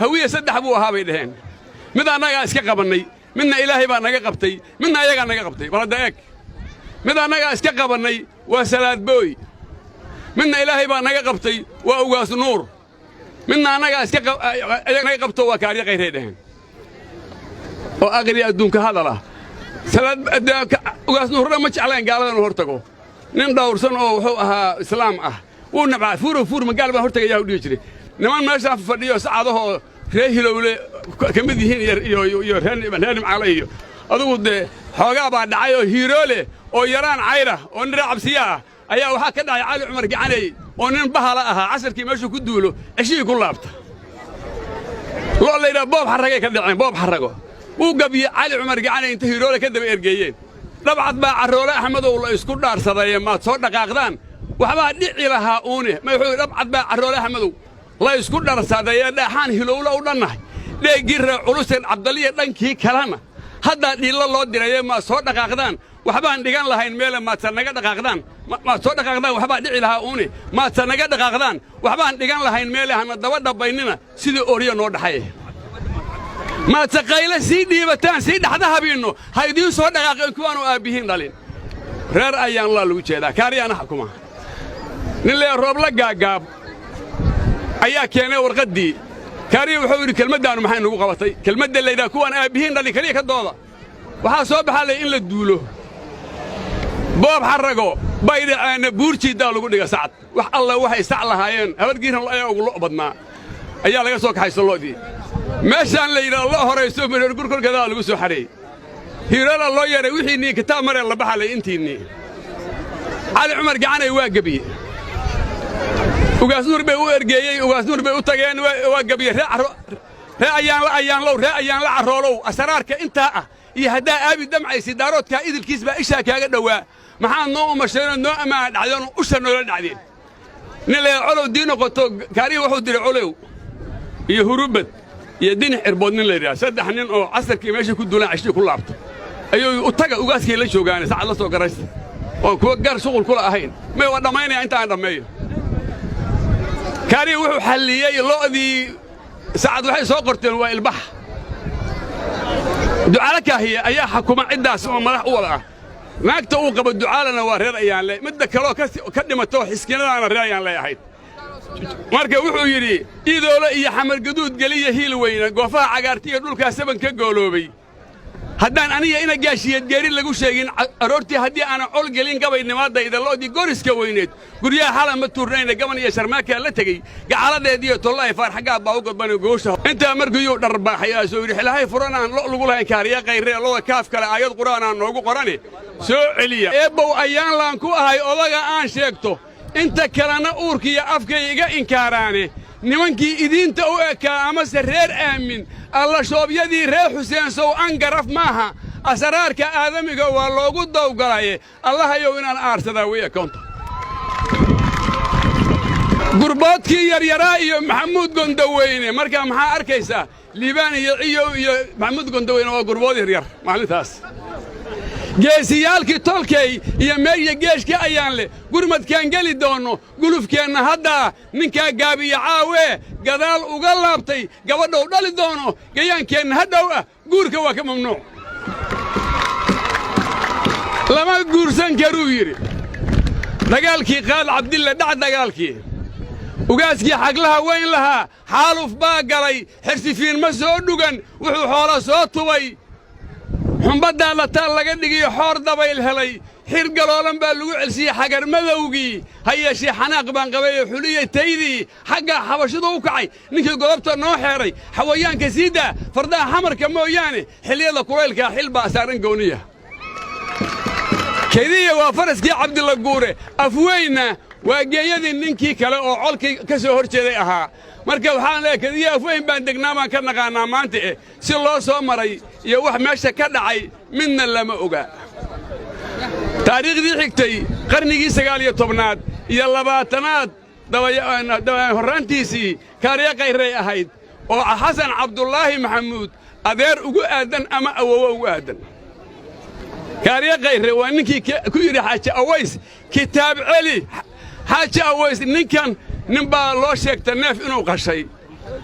Hawiye saddex buu ahaa bay dhaheen. Mid annagaa iska qabannay, midna Ilaahay baa naga qabtay, midna ayagaa naga qabtay. Bal hadda eeg, mid annagaa iska qabannay waa Salaadbooy, midna Ilaahay baa naga qabtay waa Ugaas Nuur, midna annagaa iska ayaga naga qabto waa Kaarya Khayray dhaheen. Oo aqri adduunka hadal ah. Ugaas Nuurna ma jeclayn gaalada inuu hor tago. Nin dhawrsan oo wuxuu ahaa Islaam ah, wuu nabcaa. Fuuro fuur magaal baan hortagayaa u dhihi jiray. Niman meeshaan fadhiyo sacadahoo ree Hilowle ka mid yihiin iyo ree Nimcaale iyo adugu dee xoogaa baa dhacay oo Hiiroole oo yaraan cayra oo nin ree Cabsiya ah ayaa waxaa ka dhacay Cali Cumar Gacaney oo nin bahala ahaa, casarkii meeshuu ku duulo ceshihii ku laabta. Lo la yidhaha Boob Xarragay ka dhaceen. Boob Xarrago wuu gabiye Cali Cumar Gacaney inta Hiiroole ka daba ergeeyeen. Dhabcad baa Carroole Axmedow la isku dhaarsadaye, maad soo dhaqaaqdaan waxbaa dhici lahaa uune. Ma wuxuu dhabcad baa Carroole Axmedow la isku dharsadaye, dhaaxaan Hilowle u dhannahay, dheeggii ree Culuseen Cabdaliya dhankii kalena haddaa dhiillo loo diraye, maad soo dhaqaaqdaan waxbaan dhigan lahayn meele, maadsa naga dhaqaaqdaan, maad soo dhaqaaqdaan waxbaa dhici lahaa uune, maadsa naga dhaqaaqdaan waxbaan dhigan lahayn meele, hana daba dhabbaynina sidii orya noo dhaxay, maadse qayle sii dhiibataan sii dhaxda habiinno ha idiin soo dhaqaaqeen kuwaanu aabbihiin dhalin. Reer ayaan laa lagu jeedaa, Kaariyaana xukuma. Nin lee Roobla Gaagaab ayaa keenay warqaddii. Kaariya wuxuu yidhi: "Kelmaddaannu maxay nugu qabatay? Kelmadda laydhaha kuwaan aabbihiin dhalin keliya ka dooda." Waxaa soo baxaa lay in la duulo. Boob Xarrago bay dhaceenna, Buurjiiddaa lagu dhiga sacad. Wax alla waxay sac lahaayeen, Habargiiran ayaa ugu lo' badnaa, ayaa laga soo kaxayso lo'dii. Meeshaan la yidhaha lo' horayso mareergur korkeedaa lagu soo xareeyey. Hiiroola loo yeedhay, wixiinnii kitaab maree la baxalay intiinnii. Cali Cumar Gacanay waa gebiye. Ugaas Nuur bay u ergeeyey, Ugaas Nuur bay u tageen, waa gebiye. Ree Ayaanla Ayaanlow, ree Ayaanla Carroolow, asraarka intaa ah iyo haddaa aabi damcaysi, daaroodkaa idilkiis baa ishaa kaaga dhowaa. Maxaad noo umasheenoo noo ammaana dhacdeen oo usha noola dhacdeen? Nin lee Colow dii noqoto. Kaarihi wuxuu diray Colow iyo Hurubad iyo Dinix Cirbood nin la yidhaha, saddex nin oo casarkii meesha ku duulaan ceshii ku laabto ayuu u taga. Ugaaskay la joogaane sacad la soo garaysta oon kuwa gar shuqul kula ahayn. May waa dhammaynaya inta aan dhammeeyo. Kaarihi wuxuu xalliyey lo'dii sacad. Waxay soo qorteen waa ilbax. Ducaalo Kaahiye ayaa xakuma ciddaas oo madax u wada ah. Naagta uu qabo Ducaalana waa reer Ayaanle. Midda kaloo ka dhimato Xiskinadaana reer Ayaanle ahayd. Marka wuxuu yidhi: "Iidoolo iyo Xamargaduud geliya hiil weyna, goofaha cagaarta iyo dhulkaa saban ka gooloobay, haddaan aniga ina Gaashiyeed geeri lagu sheegin aroortii, haddii aanan col gelin gabaynimaadayda, lo'dii goriska weyneed guryaha xala ma tuurnayna, gaban iyo Sharmaakaa la tegey gacaladeediiyo tollahay faarxagaad baa u godban goosha." Intaa markiiyuu dharbaaxay aasoo yidhi: "Xilahay furanaan lo' lagu lahayn Kaariya Kayree, lo'da kaaf kale aayad Qur'aanaan noogu qorane soo celiya. Eebbow ayaan laan ku ahay odaga aan sheegto, inta kalena uurkiiyo afkay iga inkaaraane. Nimankii idiinta u ekaa amase reer Aamin Allashoobyadii reer Xuseen sow an garaf maaha, asaraarka aadamiga waa loogu dawgalaye, Allahayow inaan aarsadaa wey akoonta." Gurboodkii yaryaraa iyo Maxamuud Gondaweyne. Markaa maxaa arkaysaa? Liibaan iyo Ciyow iyo Maxamuud Gondaweyne waa gurbood yaryar maalintaas. Geesiyaalkii tolkey iyo meeya geeshkii ayaan leh, gurmadkaan geli doonno gulufkeenna haddaa ninkaa gaabiya caawee gadaal uga laabtay, gabadhou dhali doono gayaankeenna hadhow ah guurka waa ka mamnuuc, lama guursan karuu yidhi. Dagaalkii Qaal Cabdille dhac, dagaalkii ugaaskii xaglaha weyn lahaa xaaluf baa galay, Xirsifiin ma soo dhugan, wuxuu xoolo soo tubay, xumbaddaa lataal laga dhigiyo xoor dabayl helay, xir galoolan baa lagu celsiiyey xagar madowgii. Ha yeeshee xanaaq baan qabayoo xuliya taydii xaggaa xabashidu u kacay, ninkii godobta noo xeedhay xawayaanka sii daa fardaha xamarka mooyaane, xilliyada kulaylkaa xil baa saaran gooniya. Kediya waa faraskii Cabdilla Guure, Afweynna waa geeyadii ninkii kale oo colkii ka soo hor jeeday ahaa. Marka waxaan leeyahay Kediya Afweyn baan degnaa baan ka naqaannaa maanta si loo soo maray iyo wax meesha ka dhacay midna lama oga. Taariikhdii xigtay qarnigii 19aad iyo 20aad horraantiisii Kaariya Kayray ahayd oo Xasan Cabdulaahi Maxamuud adeer ugu aaddan ama awowo ugu aaddan. Kaariya Kayre waa ninkii ku yidhi Xaaji Aways kitaab celi. Xaaji Aways ninkan nin baa loo sheegta neef inuu qashay.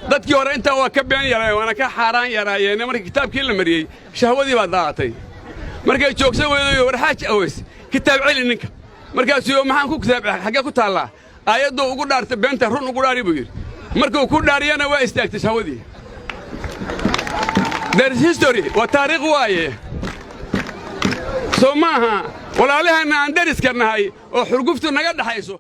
Dadkii hore intaa waa ka been yaraayeen, waana ka xaaraan yaraayeene. Markii kitaabkii la mariyey, shahwadii baa daadatay. Markay joogsan weydayo, war Xaaji Aweys, kitaab celi ninka. Markaasuu, maxaan ku kitaab, xaggee ku taallaa aayadduu ugu dhaartay beenta? Run ugu dhaari buu yidhi. Markuu ku dhaariyana, waa istaagtay shahwadii. There is history, waa taariikh waaye. Soo maaha walaalaheenna aan deriska nahay oo xurguftu naga dhaxayso?